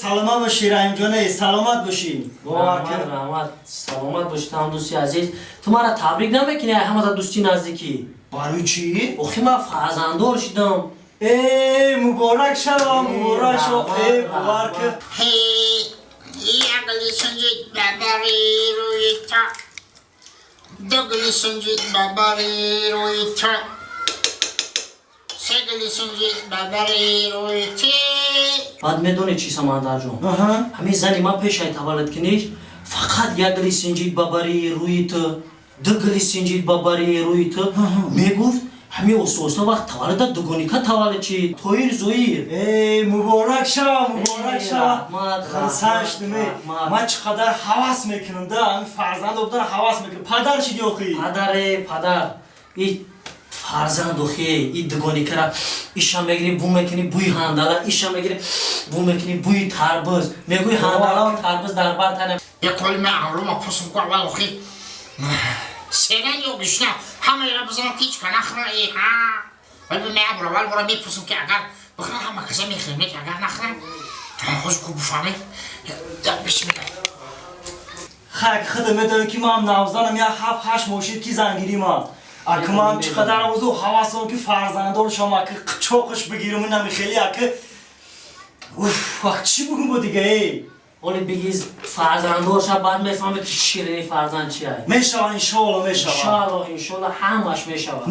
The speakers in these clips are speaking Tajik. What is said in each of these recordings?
Саломат бошӣ, Раҳимҷоне, саломат бошӣ. Бовар Раҳмат, кун. Раҳмат, саломат бошӣ, там дӯсти азиз. Ту мара табрик намекунӣ, ай ҳамада дӯсти наздикӣ? Барои чӣ? Охи, ман фарзанддор шидам. Э, муборак шава, муборак шава! Э, бовар кун. Як гули сунҷид ба бари рӯи ту, ду гули сунҷид ба бари рӯи ту, се гули сунҷид ба бари рӯи ту. Баъд медонӣ чӣ, Самандарҷон? Ҳамин зани ман пешай таваллуд киниш фақат як гули синҷид ба бари рӯи ту, ду гули синҷид ба бари рӯи ту мегуфт. Ҳамин оста оста вақт таваллуда дугоника таваллуд чи Тоир, Зоир. Э, муборак шава, муборак Э, шава! Раҳмат, Хурсанд шудам. раҳмат. Ман чӣ қадар ҳавас мекунам да, ҳамин фарзанд будан ҳавас мекунам. Падар шиди охи. Падаре, падар. И фарзанд охи, и дугоникара иша мегирӣ, бу мекунӣ, бӯи ҳандала, иша мегирӣ, бу мекунӣ, бӯи тарбуз. Мегӯи, ҳандалаву тарбуз дар бар тана. Як ҳоли ман авлома пурсум ку, аввал охи серан ё гушна ҳамаеро бизанам, ки ҳеч ка нахӯра. Э ҳа, вали ман абр аввал бора мепурсум, ки агар бихӯрам, ҳама каса мехӯрем, ки агар нахӯрам, ҳозир ку бифаҳмем. Бисмилла. Хак худа медонӣ, ки ман навзанам, як ҳафт ҳашт моҳ шид, ки зангирӣ ман. Аки ман чӣ қадар орзу ҳавас дорам, ки фарзанддор шавам, аки қучоқаш бигирам, инами хеле аки. Уф, ак чӣ бугум бо дига, эй? Оли бигиз, фарзанддор ша, баъд мефаҳме, ки ширини фарзанд чи ай. Мешава, иншоалло, мешава. Иншоалло, иншоалло, ҳамаш мешавад.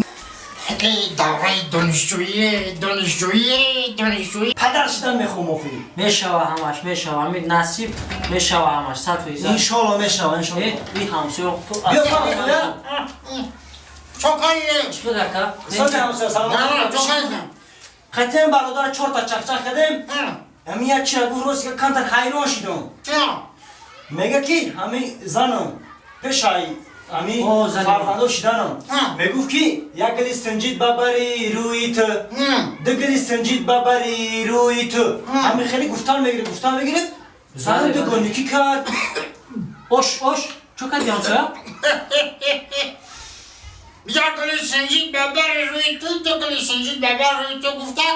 Давраи донишҷӯӣ, донишҷӯӣ, донишҷӯӣ. Падар шидан мехоҳам охи. Мешава, ҳамаш мешава. Ҳамин насиб мешава, ҳамаш 100%. Иншоалло, мешава, иншоалло. Э, и ҳамсоя. Биё, ҳамсоя. Чокаи. Чӣ ака? Сони, ҳамсоя, салом. Чокаи. Қатиан бародар чорта чақчақ кардем. Ҳамин як чира гуфт, рост, камтар ҳайрон шидам. Чиро? Мега, ки ҳамин занам пешай ҳамин О, зани. фарзандо шиданам мегуфт, ки як гили синҷид ба бари рӯи ту, ду гили синҷид ба бари рӯи ту. Ҳамин хеле гуфтан мегирифт, гуфтан мегирифт, занам дугоникӣ кард. Ош, ош, чо кардӣ, ҳамсоя? Як гули синҷид ба бари рӯи ту, ду гули синҷид ба бари рӯи ту гуфта,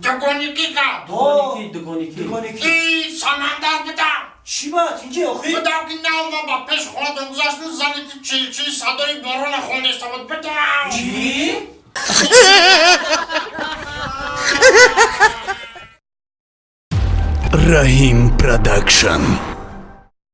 дугоникӣ кард. Дугоникӣ, дугоникӣ. Дугоникӣ. И Самандар, будам. Чӣ бад инҷа охи? Будам, ки нав ма ба пеш хонатон гузашту, зани ту чилчили садои борона хондаиста буд, будам. Чӣ? Раҳим Продакшн.